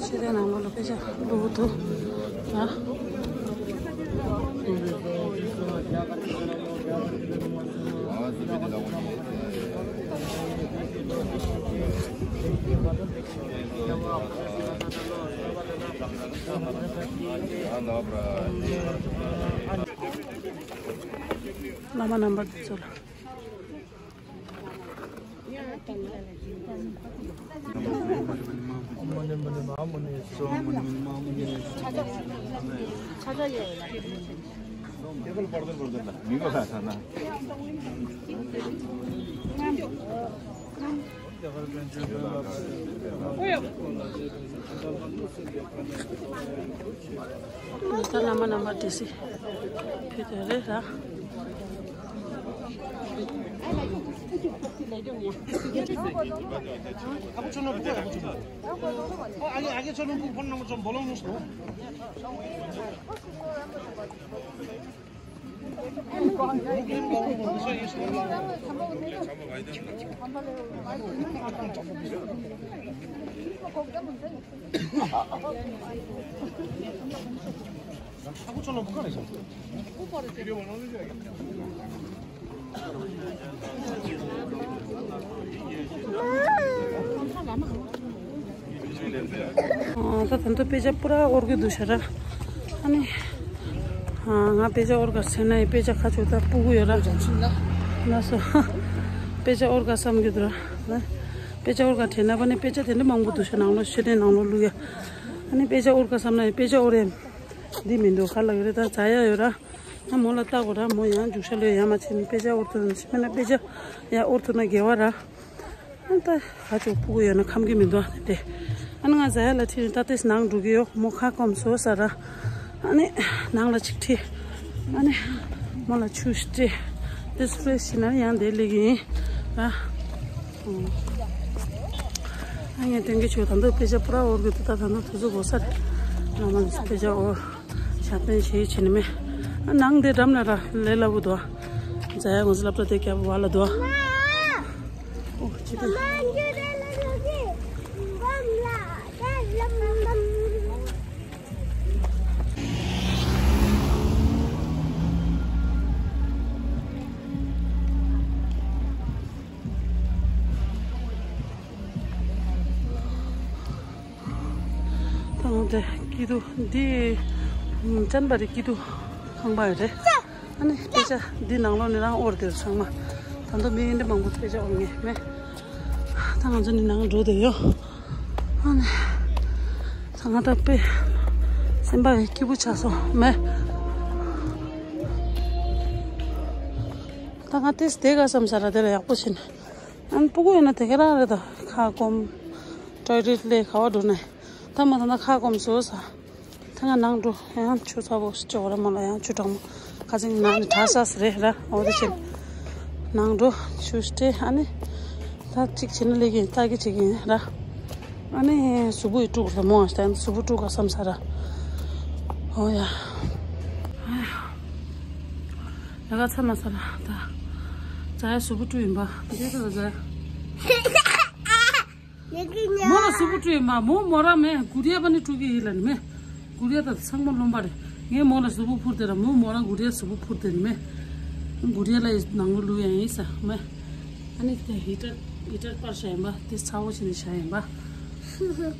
ཕྱི་དེ་ནང་ལོགས་ལ་དཔེ་ཆ་བླུགས་འདུག་ཨ། བླ་མ་རྣམ་པ་འདི་ཚོ་ལ། ད་བླ་མ་རྣམ་པ་བདེ་སྲིད་ཕེབས་དེ་རེད་ར། ད་ད་དུང་དཔེ་ཆ་པུ་ར་དབོར་གི་འདུག་ཤ་ར། ཨ་ནི། ང་དཔེ་ཆ་དབོར་ག་སེམས་ན་ཡི་དཔེ་ཆ་ཁ་ཆུ་ད་སྤུ་གུ་ཡོད་ར། ལ་སོ། དཔེ་ཆ་དབོར་ག་བསམ་གི་འདུག་ར། དཔེ་ཆ་དབོར་ག་དྲན་ན་པ་ནི་དཔེ་ཆ་དེ་འདྲ་མང་པོ་འདུག་ཤ་ནང་ལོ་ཤེས་ལྡན་ནང་ལོ་བླུག་ཡ། ཨ་ནི་དཔེ་ཆ་དབོར་ག་བསམ་ན་ཡི་དཔེ་ཆ་དབོར་ཡ། འདི་མི་འདུག་ག་ལ་ཡོད་རེད་ད་ཛ་ཡ་ཡོད་ར། ང་མོ་ལ་ལྟ་དགོས་ར་མོ་ཡང་རྒྱུག་ཤ་ལོས་ཡ་མ་ཆེ་ནི་དཔེ་ཆ་དབོར་ཐུབ་ན་ཤི་མེད་ན་དཔེ་ཆ་ཡ་དབོར་ཐུབ་ན་དགེ་བ་ར། ཨ་ད་ཧ་ཅོ་ཕུ་གུ་ཡོད་ན་ཁམ་གི་མི་འདུག་ཨ་དེ། ཨ་ནི་ང་ཛ་ཡ་ལ་ཁྲིད་ནས་ད་ལྟས་ནང་འགྲོ་གི་ཡོད་མོ་ཁ་སྐོམ་སོ་ས་ར། ཨ་ནི་ནང་ལ་ཅིག་ཁྲིད། ཨ་ནི་མོ་ལ་ཆུ་ཞིག་སྤྲད། དེ་སུ་རེ་ཤི་ན་ཡང་དེ་ལེགས་ཡིན་ར། ཨ་ངས་དོན་གྱི་ཆུ་ད་འདུག་དཔེ་ཆ་པུ་ར་འོར་གི་འདུག་ད་ད་འདུག་དུས་ཚོད་འགོར་ས་རེད། ང་མ་ནི་དཔེ་ཆ་འོར། ཞག་བདུན་ཞིག་བྱས་ནི་མེད། ནང་དེ་འགྲམ་ན་ར་ལས་སླ་པོ་འདུག་ཛ་ཡ་ངོས་སློབ་གྲྭ་དེ་སྐྱབས་བ་ལ་འདུག་ཨོ་ཅི་དེ། ད་ནང་དེ་སྐྱིད་སྡུག་འདི་ཅན་པ་རེད། སྐྱིད་སྡུག་ཁང་པ་རེད། ཨ་ནི་དཔེ་ཆ་འདི་ནང་ལོགས་ནས་རང་དབོར་དེར་ཚང་མ་ད་ལྟ་མི་འདི་མང་པོ་དཔེ་ཆ་དབོར་ངེས་མེད། ད་ང་ཚོ་ནི་ནང་འགྲོ་དེ་ཡོད། ཨ་ནི་ད་ང་ད་དཔེ་སེམས་པ་སྐྱིད་པོ་ཆགས་སོང་མེད། ད་ང་ཏིས་དེ་ག་བསམ་ས་ར་དེ་ལ་ཡག་པོ་བྱེད་ན། ཨན་སྤུ་གུ་ཡིན་ན་དེ་ག་རང་རེད་ད། ཁ་སྐོམ། ཊོའི་ལེཊ་ལས་ག་བ་འགྲོ་ནས། ད་མ་ད་ན་ཁ་སྐོམ་བཟོ་ས། ད་ང་ནང་འགྲོ་ཡང་ཆུ་ཚ་པོ་ཞིག་ཅོག་ར་མ་ལ་ཡང་ཆུ་གྲང་མོ། ཁ་ཅིག་ནང་ནས་གྲྭ་ས་སི་རེད་ར་འོ་དེ་ཕྱིན། ནང་འགྲོ་ཆུ་སྟེ་ཨ་ནི། ད་གཅིག་བྱེད་ན་ལེགས་ཡིན་ལྟ་གི་གཅིག་ཡིན་ར། ཨ་ནི་གཟུགས་པོ་ཡི་དཀྲུག་ས་མོ་ཨ་ད་གཟུགས་པོ་དཀྲུག་ག་བསམ་ས་ར། འོ་ཡ། ཡ་ག་ཚ་མ་ས་ལ་ད། ཛ་ཡ་གཟུགས་པོ་བཀྲུ་ཡིན་པ། འདི་ཚོ་ཛ་ཡ། མོ་ལ་གཟུགས་པོ་བཀྲུ་ཡིན་པ། མོ་མོ་རང་མེད་གུ་རིའི་པ་ནི་བཀྲུ་གི་ཡིན་ལ་ནི་མེད། གུ་རིའི་ད་ཚང་མ་རློན་པ་རེད། ངས་མོ་ལ་གཟུགས་པོ་ཕུར་དེ་ར་མོ་མོ་རང་གུ་རིའི་གཟུགས་པོ་ཕུར་དེ་ནི་མེད། གུ་རིའི་ལ་ནང་ལོ་ལུ་ཡང་ཡིན་ས་མེད། ཨ་ནི་དེ་ཧི་ཊར་ཧི་ཊར་པར་བྱ་ཡིན་པ་དེ་ཚ་བོ་བྱས་ནས་བྱ་ཡིན་པ།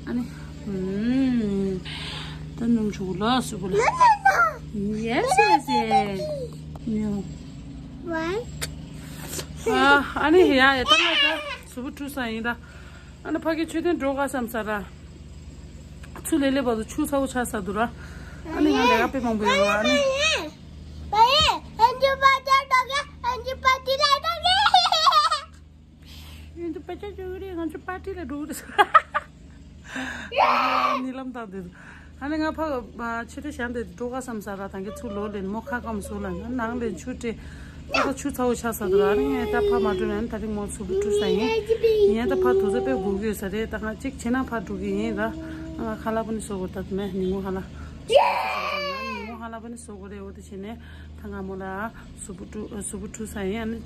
ཨ་ནི། ཨུམ། ད་སྣུམ་ཆུ་ལ་སུ་བུ་ལ། Yes, yes, yes. No. Why? ཨ་ཨ་ནི་ཡ་ཡ་ད་ང་ད་སུ་བུ་བཀྲུ་ས་ཡིན་ད། ཨ་ནི་ཕ་གི་མཆོད་རྟེན་འགྲོ་ག་བསམ་ས་ར། ཚུར་ལེ་ལེ་བར་དུ་ཆུ་ཚ་བོ་ཆགས་ས་འདུག་ར། ཨ་ནི་ང་ལས་ཀ་དཔེ་མང་པོ་ཡོད་ར། ཨ་ནི། ཡིན་དུ་པ་ཆ་ཅོ་རེད། ང་ཚོ་པར་ཊི་ལ་འགྲོ་གི་རེད། ཨ་ནི་ལམ་བཏང་དེ། ཨ་ནི་ང་ཕ་གི་ཕྱི་དྲོ་ཞག་འདི་འགྲོ་ག་བསམ་ས་ར། ད་གིན་ཚུར་ལོག་ལེན་མོ་ཁ་སྐམ་སོང་ལ། ནང་ལེན་ཆུ་སྤྲད། ད་ད་ཆུ་ཚ་བོ་ཆགས་ས་འདུག་ར། ཨ་ནི་ངས་ད་ཕ་མ་འགྲོ་ན་ད་རིང་མོ་གཟུགས་པོ་བཀྲུ་ས་ཡིན། ངས་ད་ཕ་དུས་ཚོད་དཔེ་སྒུག་གི་ཡོད་ས་རེད། ད་ང་གཅིག་བྱས་ན་ཕ་འགྲོ་གི་ཡིན་ར། ང་ཁ་ལག་པ་ནི་བཟོ་དགོས། ད་མེད་ཉིན་མོ་ཁ་ལག་ཉིན་མོ་ཁ་ལག་པ་ནི་བཟོ་དགོས་རེད། འོ་དེ་བྱས་ནས་ད་ང་མོ་ལ་གཟུགས་པོ་བཀྲུ། གཟུགས་པོ་བཀྲུ་ས་ཡིན། ཨ་ནི་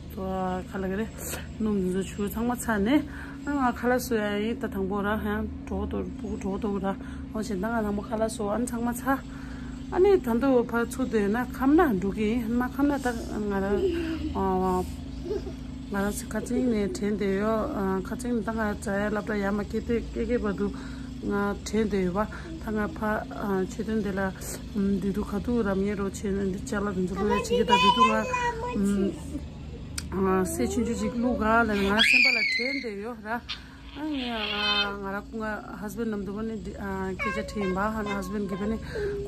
ཁ་ལག་གི་རེད། སྣུམ་འདི་ཚོ་ཆུ་ཚང་མ་ཚ་ནས། ཨ་ང་ཁ་ལག་བཟོ་ཡ་ཡིན། ད་དང་པོ་ར་ཡང་གྲོགས་དོ་སྤུ་གུ་གྲོགས་དོ་ར། འོ་བྱས་ད་ང་དང་པོ་ཁ་ལག་བཟོ། ཨ་ནི་ཚང་མ་ཚ། ཨ་ནི་ད་དུང་ཕར་ཚུར་སྡོད་ན་ཁམས་ན་འགྲོ་གི་ཡིན། མ་ཁམས་ན་ད་ང་རང་ང་རང་ཚོ་ཁ་ཚིང་ནས་དྲན་བསྡད་ཡོད། ཁ་ཚིང་ནས་ད་ང་ཙ་ཡ་སློབ་གྲྭ་ཡར་མར་སྐྱེལ་ཏེ་སྐྱེལ་སྐྱེལ་བར་དུ་ང་དྲན་བསྡད་ཡོད་པ། ད་ང་ཕ་མཆོད་རྟེན་དེ་ལ་འདི་དུས་ག་དུས་རབ་གནས་རོགས་བྱས་ནས་འདི་ཅ་ལག་འདི་ཚོ་བླུག་ཡ་བྱེད་ཀྱི། ད་འདི་དུས་ང་སེ་ཆུང་ཆུང་ཅིག་བླུག་ག་ལ་ང་སེམས་པ་ལ་དྲན་བསྡད་ཡོད་ར། ཨ་ནི་ང་ར་ཁོང་ང་ཧས་བྷེན་ཌི་ནམ་དུ་བ་ནི་སྐད་ཆ་དྲིས་ཡིན་པ། ཧ་ནི་ཧས་བྷེན་ཌི་གི་བ་ནི་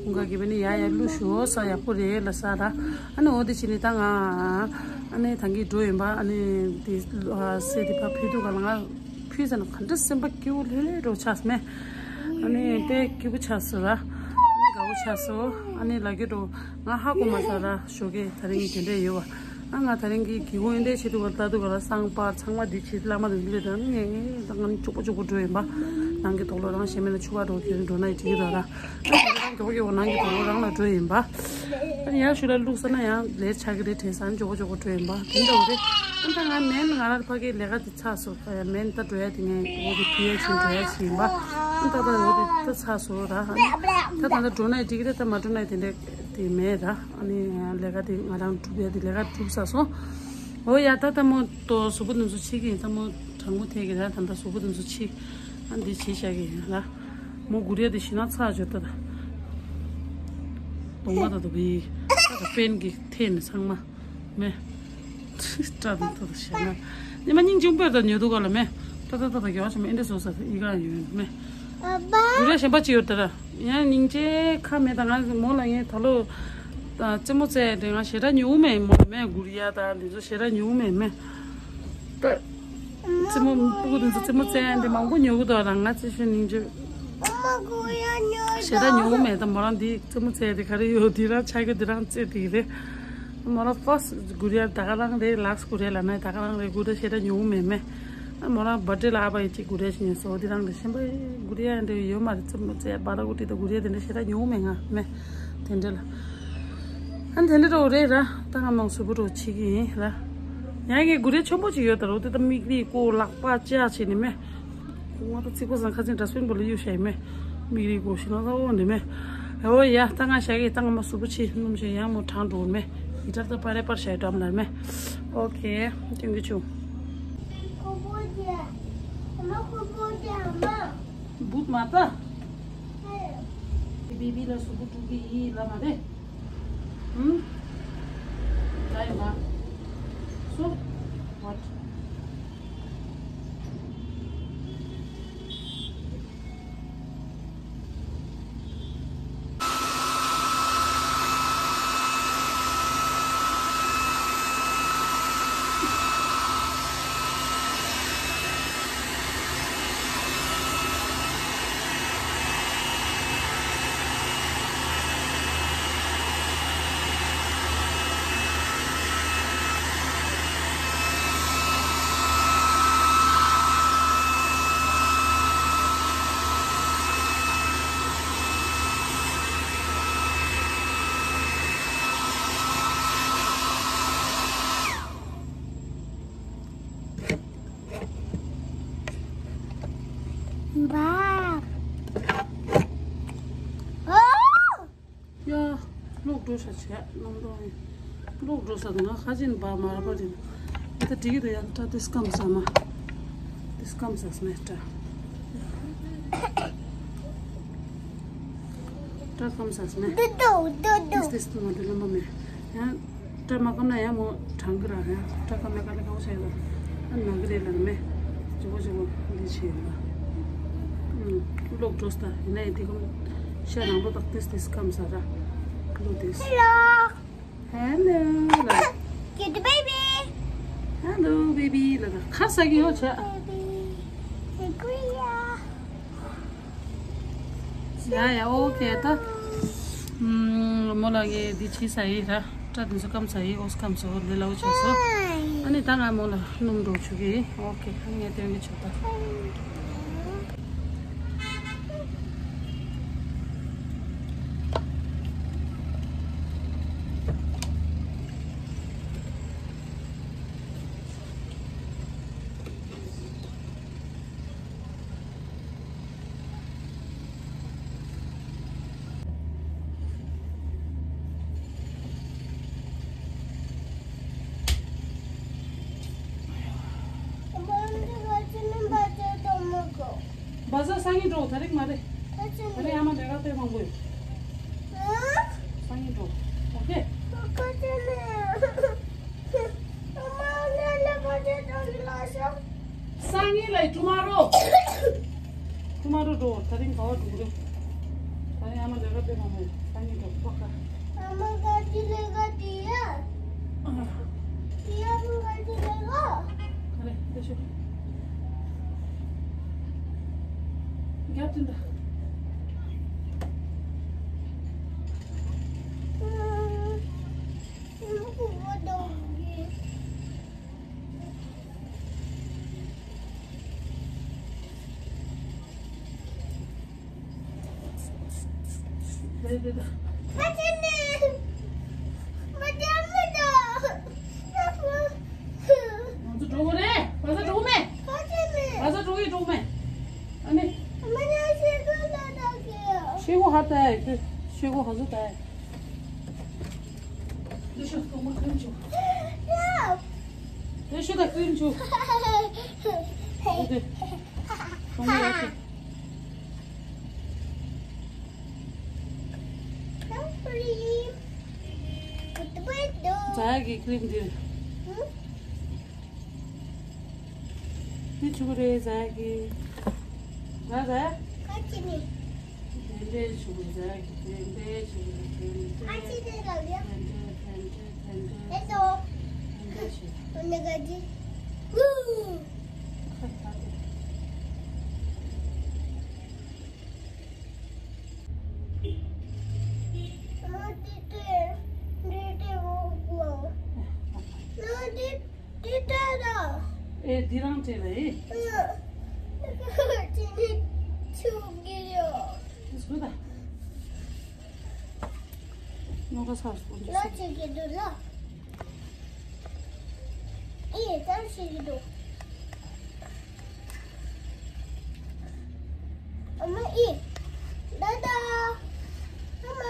ཁོང་ག་གི་བ་ནི་ཡ་ཡ་བླུག་ཤོག་ས་ཡག་པོ་རེད་ལ་ས་ར། ཨ་ནི་འོ་དེ་བྱས་ནི་ད་ང་ཨ་ནི་ད་གིན་འགྲོ་ཡིན་པ། ཨ་ནི་དེ་སེ་དེ་ཕ་ཕུལ་དུས་ག་ལ་ང་ཕུལ་ཟེར་ན་ག་འདྲ་སེམས་པ་སྐྱིད་པོ་ལྷོད་ལྷོད་འགྲོ་ཆགས་མེད། ཨ་ནི་དཔེ་སྐྱིད་པོ་ཆགས་སོང་ར། ཨ་ནི་དགའ་པོ་ཆགས་སོང་། ཨ་ནི་ལ་རྒྱ་འགྲོ་ང་ཧ་གོ་མ་ས་ར་ཞོགས་ཀས་ད་རིང་དེ་འདྲ་ཡོད་བ། ཨ་ང་ད་རིང་གི་གི་གུ་ཡིན་དེ་ཆེད་དུ་བ་ལྟ་དུ་ག་ལ་སང་པར་ཚང་མ་འདི་བྱེད་བླ་མ་དུ་འདི་ལས་དང་ངས་ངས་ད་ང་ནི་ཅོག་པོ་ཅོག་པོ་འགྲོ་ཡིན་པ། ནང་གི་དོག་ལོ་རང་ཞེ་མེད་ན་ཆུ་བ་འགྲོ་གི་འགྲོ་ན་ཡི་དྲིག་ར་ར། ཨ་ནི་རང་ཅོག་གི་འོ་ནང་གི་དོག་ལོ་རང་ལ་འགྲོ་ཡིན་པ། ཨ་ནི་ཡར་ཞུ་ལ་བླུགས་ས་ན་ཡང་ལས་ཆགས་ཀྱི་རེད་དྲན་ས་ནི་ཅོག་པོ་ཅོག་པོ་འགྲོ་ཡིན་པ་དེ་འདྲ་བ་རེད། ཨ་ད་ང་མེན་ང་ར་ཕ་གི་ལས་ཀ་དེ་ཚར་སོང་། ཨ་ཡ་མེན་ད་འགྲོ་ཡ་དེ་ངས་འོ་དེ་ཕུལ་ཡ་ཆེད་འགྲོ་ཡ་ཆེད་ཡིན་པ། ཨ་ད་ད་འོ་དེ་ད་ཚར་སོང་ར། ཨ་ནི་ད་ད་ད་འགྲོ་ན་ཡི་དྲིག་རེད། ད་མ་འགྲོ་ན་ཡི་དེ་འདྲ་དེ་མེད་ར། ཨ་ནི་ལས་ཀ་དེ་ང་རང་སྒྲུབ་ཡ་དེ་ལས་ཀ་སྒྲུབ་ཚར་སོང་། འོ་ཡ་ད་ད་མོ་ཏོ་གཟུགས་པོ་འདི་ཚོ་ཕྱི་གི་ཡིན། ད་མོ་གྲང་མོ་ཐེག་གི་ར། ད་ད་གཟུགས་པོ་འདི་ཚོ་ཕྱི། ཨ་འདི་ཕྱི་བཞག་གི་ཡིན་ར། མོ་སྒུར་ཡ་དེ་ཤི་ན་ཚར་བྱོས་ད་ད། གདོང་པ་ད་ད་བི་ད་ད་པེན་གི་ཐེ་ནི་ཚང་མ་མེ། སྐྲ་དང་ད་ད་བྱས་ན་ཉི་མ་སྙིང་རྗེ་པོ་ད་ཉོ་དུ་ག་ལ་མེ། ད་ད་ད་ད་གྱོ་ཆ་མེ་ཨེ་འདྲ་བཟོ་ས་ད་ཨི་ག་ཡོད་མེ། སྒུར་ཡ་གཞན་པ་ཅི་ཡོད་ད་ར། ཡང་སྙིང་རྗེ་ཁ་མེད་ད། ང་མོ་ལ་ངས་ད་ལོ་རྩེད་མོ་རྩེ་ཡ་དེ་ང་ཞེ་དྲག་ཉོ་མེད། མོ་ལ་མེ་སྒུར་ཡ་ད་འདི་ཚོ་ཞེ་དྲག་ཉོ་མེད་མེ། ད་རྩེད་མོ་སྤུ་གུ་དེ་ཚོ་རྩེད་མོ་རྩེ་ཡ་འདི་མང་པོ་ཉོ་གི་འདུག་ར། ང་རྩེ་ཤོད་སྙིང་རྗེ་ཞེ་དྲག་ཉོ་མེད། ད་མོ་རང་འདི་རྩེད་མོ་རྩེ་ཡ་དེ་ག་རེ་ཡོད་དེ་རང་ཆ་གི་དེ་རང་རྩེ་དེ་རེད། མོ་རང་ཕར་སི་སྒུར་ཡ་ད་ག་རང་རེད། ལག་སི་སྒུར་ཡ་ལ་ན་ད་ག་རང་རེད། སྒུར་ཡ་ཞེ་དྲག་ཉོ་མེད་མེ། ཨ་མོ་རང་བར་ཐ་ཌེ་ལ་ཨ་ཕ་ཡི་གཅིག་སྒུར་ཡ་ཞིག་ཉོས་སོང་། འོ་དེ་རང་ལ་གཞན་པ་སྒུར་ཡ་འདྲ་ཡོད་མ་རེད། རྩེད་མོ་རྩེ་ཡ་བ་ར་གུ་ཏི་ད་སྒུར་ཡ་དེ་འདྲ་ཞེ་དྲག་ཉོ་མེད་ང་མེ། དེ་འདྲ་ལ་ཨ་དེ་འདྲ་འགྲོ་རེད་ར། ད་ང་མང་སུ་བུ་རོ་ཆི་གི་ཡིན་ར། ཡང་གི་སྒུར་ཡ་ཆེན་པོ་ཅིག་ཡོད་ད་རོ། དེ་ད་མིག་རིལ་ཀོ་ལག་པ་ལྕགས་བྱས་ནི་མེ། ང་ད་ཚིག་པ་སང་ཁ་ཚིག་འདྲ་སོན་པོ་ལ་གཡུག་ཤ་ཡི་མེ། མིག་རིལ་ཀོ་ཞིག་ན་ད་འོ་ནི་མེ། འོ་ཡ་ད་ང་ཞག་གི་ད་ང་མ་སུ་བུ་ཆི་སྣུམ་ཞིག་ཡང་མོ་གྲང་འགྲོ་མེ། ཡི་དར་ད་པ་རེ་པར་ཤ་ཡི་འགྲམ་ལ་མེ། ཨོ་ཁེ། ཐེང་ཀྱུ་ཆུ། བུད་མ་ལྟ། དེ་བི་བི་ལ་སུ་བུ་ཀྲུག་གི་ཡིན་ལ་མ་རེད། ཧུམ། ད་ཡོད་མ། སུ། What? ཡ། ལོག་འགྲོ་ཤ་བྱས་རྣམ་རྟོག་ཡིན། ལོག་འགྲོ་ས་དང་ང་ཁ་ཅན་བ་མ་ར་པ་རིན། ད་འགྲིག་གི་འདུག་ཡང་སྐྲ་དེ་སྐམ་ས་མ། དེ་སྐམ་ས་སྨད་སྐྲ། སྐྲ་སྐམ་ས་སྨད། དེ་དེ་དེ་མ་འགྲོ་ལམ་པ་མེད། ཡང་སྐྲ་མ་སྐམ་ན་ཡང་མོ་གྲང་གི་ར། ཡང་སྐྲ་སྐམ་ན་དཀའ་ལས་ཁག་པོ་ཆགས་ཡོད། ཨ་ན་གི་རེད་ལ་མེད། ཇོ་བོ་ཇོ་བོ་འདི་ ཞེས་ལ། ཨུམ། སློབ་འགྲོ་ས་ཡིན་ནའི་དེ་གམ་ཤ་རང་པོ་དག་ཏིས་ཏིས་སྐམ་ས་ར། ལོ་ཏིས། Hello. Hello. Cute baby. Hello baby. ལ་ད་ཁ་ས་གི་ཡོད་ཆ། Baby. Sangria. ཡ་ཡ་ཨོ་ཁེ་ད། ཨུམ། མོ་ལ་ངས་འདི་བྱི་ས་ཡི་ར། སྐྲ་དེ་ཚོ་སྐམ་ས་ཡི་ཨོ་སྐམ་སོ་འདི་ལའོ་ཆ་སོ། ཨ་ནི་ད་ང་མོ་ལ་སྣུམ་འགྲོ་ཆུ་གི་ཨོ་ཁེ་ཨ་ངས་སྟོན་གི་ཆོག་ད། བ་ཟ་སང་ཉིན་འགྲོ་ད་རིག་མ་རེད། ད་རིག་ཨ་མ་ལས་ཀ་དཔེ་མང་པོ་ཡོད། སང་ཉིན་འགྲོ། ཨོ་ཁེ། སང་ཉིན་ལ་ཊུ་མོ་རོ། ཊུ་མོ་རོ་འགྲོ། ད་རིང་ག་བ་འགྲོ་གི་རེད། ད་རིང་ཨ་མ་ལས་ཀ་དཔེ་མང་པོ་ཡོད། སང་ཉིན་འགྲོ་ཁོ་ཁ། ཨ་མ་ག་ཅི་ལས་ཀ་དེ་ཡ། ཨ། དེ་ཡ་མ་ག་ཅི་ལས་ཀ། ཨ་རེ་ལྟོས་ཤོག་རྒྱབ་དེ་འདྲ། ང་ཚོ་འགྲོ་གི་རེད། བ་ཟ་འགྲོ་གི་མེད། བ་ཟ་འགྲོ་གི་འགྲོ་གི་མེད། ཨ་ནི། ཤེལ་སྒོ་ཧ་ད་ཡ། ཤེལ་སྒོ་ཧ་ཟོ་ད་ཡ། དེ་ཤོག་གཏོང་མ་ཐོན་བྱུང་། དེ་ཤོག་ད་ཀུན་བྱུང་། འོ་དེ། གཏོང་མ་ཡོད་དེ། ཛ་གི་ཀྲིམ་འདི། འདི་ཆུ་རེད་ཛ་གི། ཛ་ཛ། ཁ་ཅི་ནི། དེ་འདྲའི་ཆུ་ཛ་གི་དེ་འདྲའི་ཆུ་དེ་འདྲའི། ཨ་ཅི་དེ་ལ་ཡ། དེ་འདྲའི་དེ་འདྲའི་དེ་འདྲའི། ཨེ་ཙོ། དེ་འདྲའི་ཆུ། འོ་ན་ག་ཅི། ཧུ། ཁ་ཁ་དེ། ཨ་དེ་དེ་འདྲའི་དེ་འོ་གོ། ཨ་དེ། དེ་ལྟར་ར། ཨེ་འདི་རང་བྲེལ་ལ་ཨེ། ཨ། དེ་ནི་ཆུ་གི་ཡོད། དེ་སུ་ད། ཉོ་ག་ས་སུ་འདི་ལ་སུ། ཆུ་གི་འདུག་ལ། ཨེ་ད་ཆུ་གི་འདུག་ཨ་མ་ཨི། ད་ད། ཨ་མ།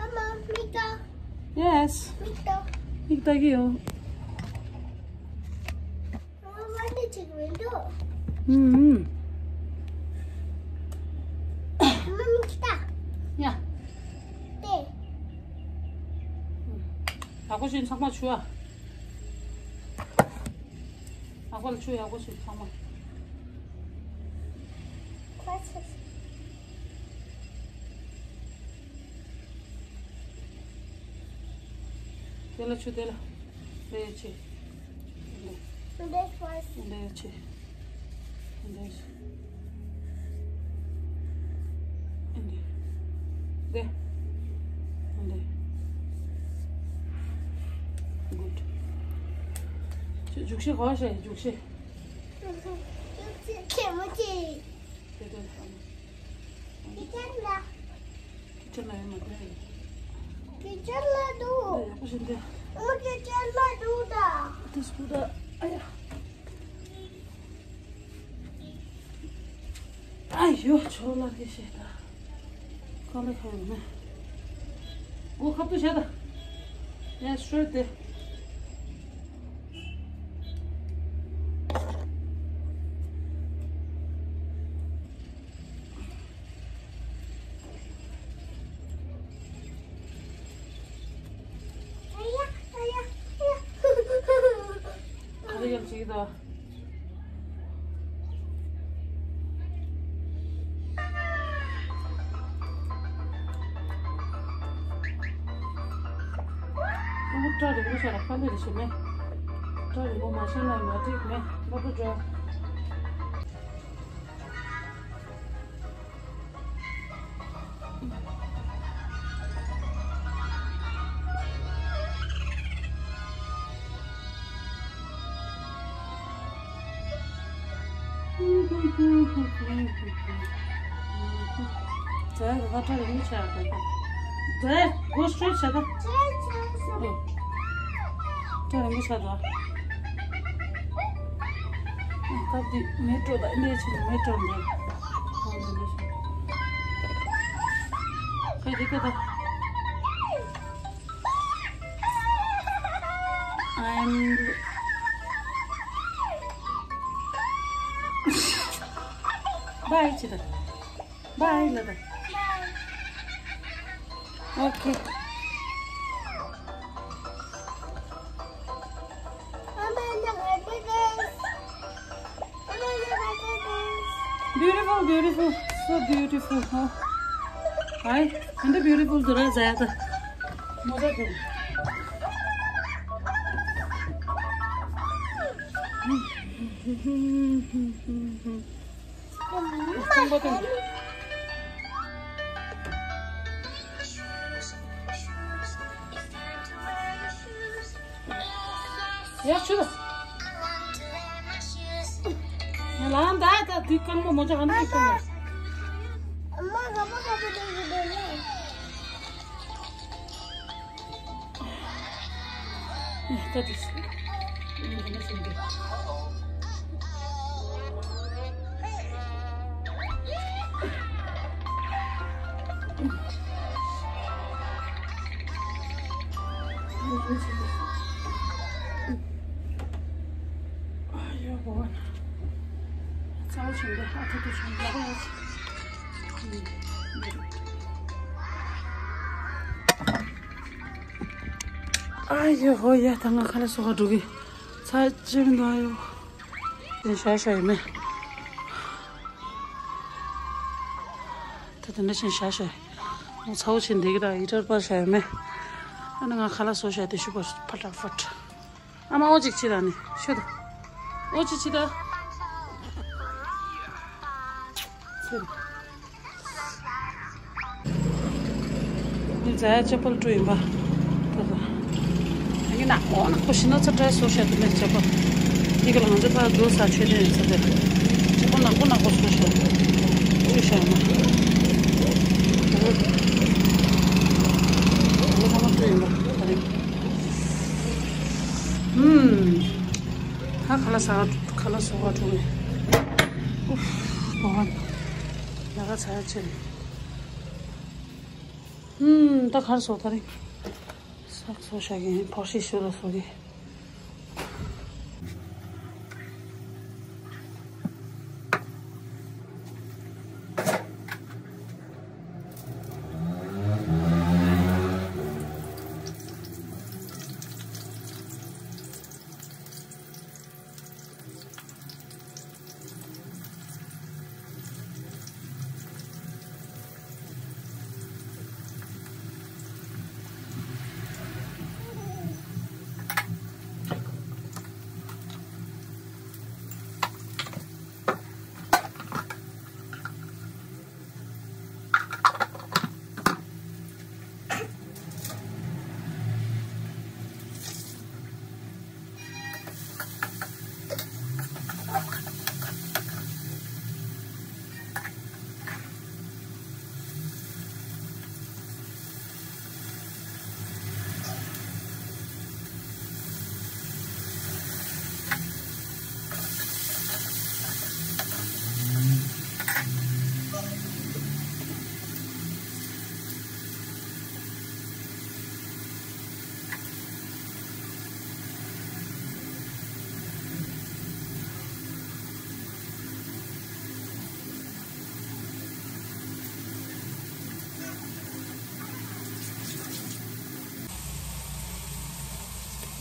ཨ་མ་མིག་ལྟ། Yes. མིག་ལྟ། མིག་ལྟ་གི་ཡོད། ཨ་མ་ནི་ཅིག་མི་འདུག་ཨུམ་ཨུམ། ཨ་མ་མིག་ལྟ། ཡ། དེ། ཡག་པོ་བྱས་ཚང་མ་ཆུ་ཨ། ཨ་ཁོ་ལ་ཆུ་ཡག་པོ་ཞིག་ཚང་མ། དེ་ལ་ཆུ་དེ་ལ། དེ་ཆེ། འདི་ཆེ། འདི་ཆེ། འདི། འདི། འདི། Good. ཅི་རྒྱུགས་ཤེས་གོ་ཤེས་རྒྱུགས་ཤེས། རྒྱུགས་ཤེས་ཆེ་མོ་ཆེ། དེ་དོན་དང་། དེ་ཆར་ལ། དེ་ཆར་ལ་ཡོད་མ་རེད། དེ་ཆར་ལ་འདུག་ཡག་པོ་ཞིག་འདི། ཨོ་དེ་ཆར་ལ་འདུག་ད། དེ་སུ་ད། ཨ་ཡ། ཨ་ཡོ་ཆོ་ལ་གི་ཤེས་ད། གང་ལ་ཁ་ཡོང་ན། སྒོ་ཁ་ཏུ་བྱ་ད། ཡ་straight དེ། ཨ་ཡ་ཨ་ཡ་ཨ་ཡ། ཨ་རེ་ཡང་ཅིག་ད། སྐྲ་རིང་པོ་ཤ་ལ་ཁ་ལོད་རེ་བྱེད་མེད། སྐྲ་རིང་པོ་མ་ཤ་ན་མ་འགྲིག་མེད། སློབ་གྲྭ་འགྲོ། ཛ་ད་ད་ད་རིང་ཆ་ད་ད། ཛ་གོ་སྤྲོད་བྱ་ད། ད་རིང་ཆ་ད། ད་དེ་མེ་སྤྲོད་ད་ལས་ཆེ་མེ་སྤྲོད་འདི། ཁ་ཅིག་ཁ་ད། I'm bye ཅི་ད། Bye ལ་ད། Okay. Beautiful, beautiful, so beautiful, huh? Hi, and the beautiful dura zayada. Moja de. ཡག་ཆུ། ཡ་ལང་ད་ད་དུས་སྐར་མ་མོ་ཅག་ཧ་འདྲ་ཞིག་སོང་། ད་དུས། ཨ་ཡོ་ཧོ་ཡ། ད་ང་ཁ་ལག་བཟོ་ག་འགྲོ་གི། ཚ་ཅིག་འདུག་ཨ་ཡོ། དེ་ཤ་ཤ་ཡོད་མེད། ད་དེ་འདྲ་ཞིག་ཤ་ཤ་ཡོད། ཚ་བོ་ཆེན་འདི་གི་ད་ཧི་ཊར་པར་ཤ་ཡོད་མེད། ཨ་ནི་ང་ཁ་ལག་བཟོ་ཤ་དེ་ཤུ་པར་ཕ་ཏྲ་ཕུད། ཨ་མ་ཨོ་ཅིག་ཅི་ད་ནི་ཤོད་ད། ཨོ་ཅིག་ཅི་ད། ཚེ་རིང་། འདི་ཛ་ཡ་ཅ་པལ་སྤྲོད་ཡིན་པ། ད་ད། ཡིན་ན་ཨོ་ནག་པོ་ཤི་ན་ཚ་དྲ་སོ་ཤ་དེ་ལས་ཅ་པལ། འདི་ག་ལ་ང་ཚོ་ཕར་འགྲོ་ས་ཆོད་དེ་ཡིན་ས་དེ། ཅ་པལ་ནག་པོ་ནག་པོ་སོ་ཤ། སྤྲོད་ཤ་ཡིན་ན། འདི་ཚང་མ་སྤྲོད་ཡིན་པ། ད་རིང་། ཧུམ། ཧ་ཁ་ལག་ཟ་ག་ཁ་ལག་བཟོ་ག་འགྲོ་གི། ཨུབ། བ་བ། ལ་ཁ་ཚ་ཡ་ཆེ། ཧུམ། ད་གར་བཟོ་ད་རིང་། ཟ་ག་བཟོ་བཞག་གི་ཡིན། ཕོར་ཤི་ཤུ་ལ་བཟོ་གི།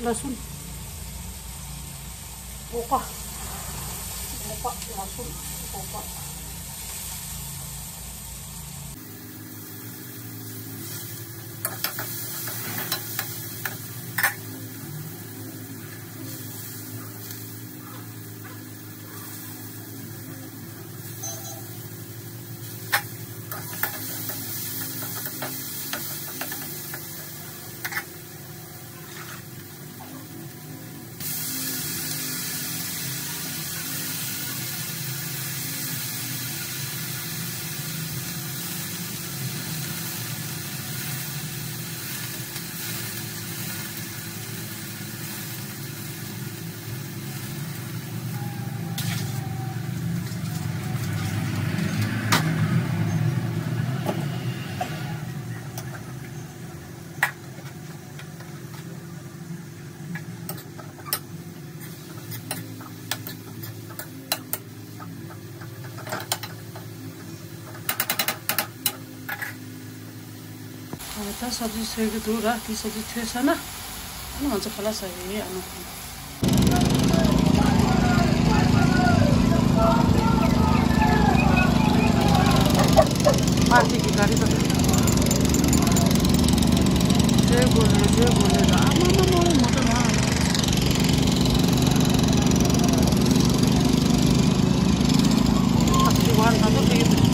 लसुन, पोका, पोका, लसुन, पोका। ད་སབ་ཇི་འཚོལ་གྱི་འདུག་ར། དེ་སབ་ཇི་འཚོལ་ཚར་ན། ཨ་ནི་ང་ཚོ་ཁ་ལག་ཟ་གི་ཡིན། ཨ་ནི། ཨ་ཅེ་གི་ག་རེ་ད། བཟོས་དགོས་ལེ། བཟོས་དགོས་ལེ་ད། ཨ་མ་མ་མ་མ་མ་ད་ན། ཨ་ཅེ་བ་ད་ད་དེ།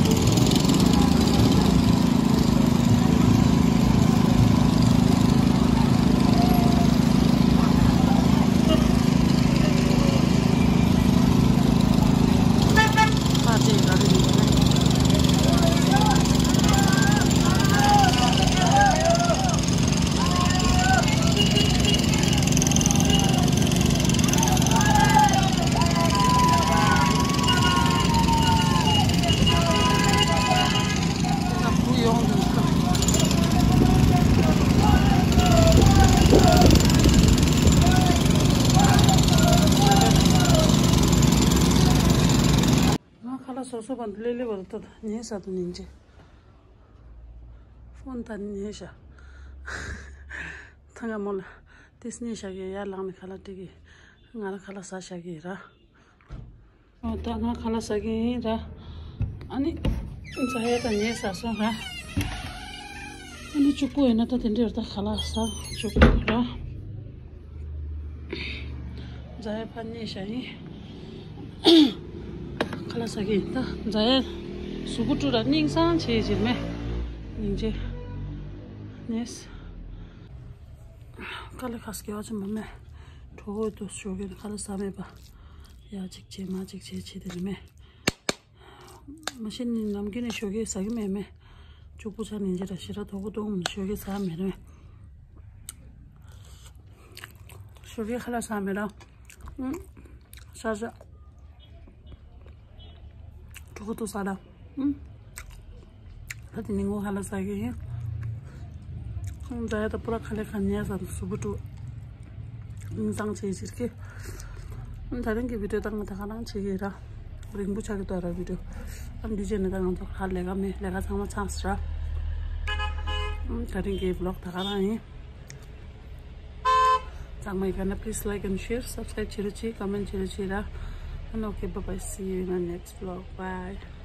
ང་ཁ་ལག་བཟོ་བཟོ་བ་འདི་ལེ་ལེ་བར་ཏོ་ཉལ་ས་དུ་ཉིན་ཅེ། ཧྥོན་ད་ཉལ་ཤ། ཐང་ག་མོ་ལ་དེ་སྙེ་ཤ་གི་ཡར་ལངས་ནས་ཁ་ལག་སྤྲད་གི། ང་རང་ཁ་ལག་ཟ་ཤ་གི་ར། ཨོ་ད་ང་ཁ་ལག་ཟ་གི་ཡིན་ར། ཨ་ནི་ཛ་ཡ་ད་ཉལ་ས་སོང་ར། ཨ་ནི་གཅིག་པོ་ཡིན་ན་ད་དེ་འདྲའི་ད་ཁ་ལག་ཟ་གཅིག་པོ་ར། ཛ་ཡ་ཕ་ཉལ་ཤ་ཡིན། ཁ་ལག་ཟ་གི་ཡིན་ད། ཛ་ཡ་གཟུགས་པོ་བཀྲུ་ར་སྙིང་སང་བྱེད་ཅེས་མེད། སྙིང་རྗེ། ཉལ་ས། དཀའ་ལས་ཁག་སྐྱེ་བ་ཅན་མ་མེད། གྲོད་ཁོག་ཏུ་ཞོགས་ཀས་ཁ་ལག་ཟ་མེད་པ། ཡ་གཅིག་བྱེད་མ་གཅིག་བྱེད་བྱེད་དེ་རེད་མེད། མ་གཞི་ནི་ནམ་རྒྱུན་ནས་ཞོགས་ཀས་ཟ་གི་མེད་མེད། གཅིག་པུ་ཆ་ནས་འཇེ་ར་ཞེ་དྲག་དོ་གོ་གཏོང་ཞོགས་ཀས་ཟ་མེད་རེད། ཞོགས་ཀས་ཁ་ལག་ཟ་མེད་ར། ཨུམ། ཤ་ཤ། གྲོད་ཁོག་ཏུ་ཟ་ར། ཨུམ། ད་དེ་ནི་ངོ་ཧ་ལ་ཟ་གི་ཡིན། ཁོང་ཛ་ཡ་ད་པུ་ར་ཁ་ལེ་ཁ་ཉལ་ས་དུ་སུ་བུ་ཀྲུ། ཨིན་ཙང་ཆེ་ཟེར་གི། ཨུམ། ད་རིང་གི་བི་ཌིའོ་ད་ང་ད་ག་རང་བྱེད་ཀྱི་ར། རིང་པོ་ཆགས་ཀྱི་འདུག་ར་བི་ཌིའོ། ཨ་འདི་བྱས་ནས་ད་ང་ཚོ་ཧ་ལས་ཀ་མེད། ལས་ཀ་ཚང་མ་ཚང་ཟེར་ར། ཨུམ། ད་རིང་གི་བི་ལོག་ད་ག་རང་ཡིན། ཚང་མ་ཡི་ག་ན་please like and share, subscribe བྱེད་རོགས་བྱེད། comment བྱེད་རོགས་བྱེད་ར། ཨ་ནི་okay, bye bye, see you in my next vlog, bye.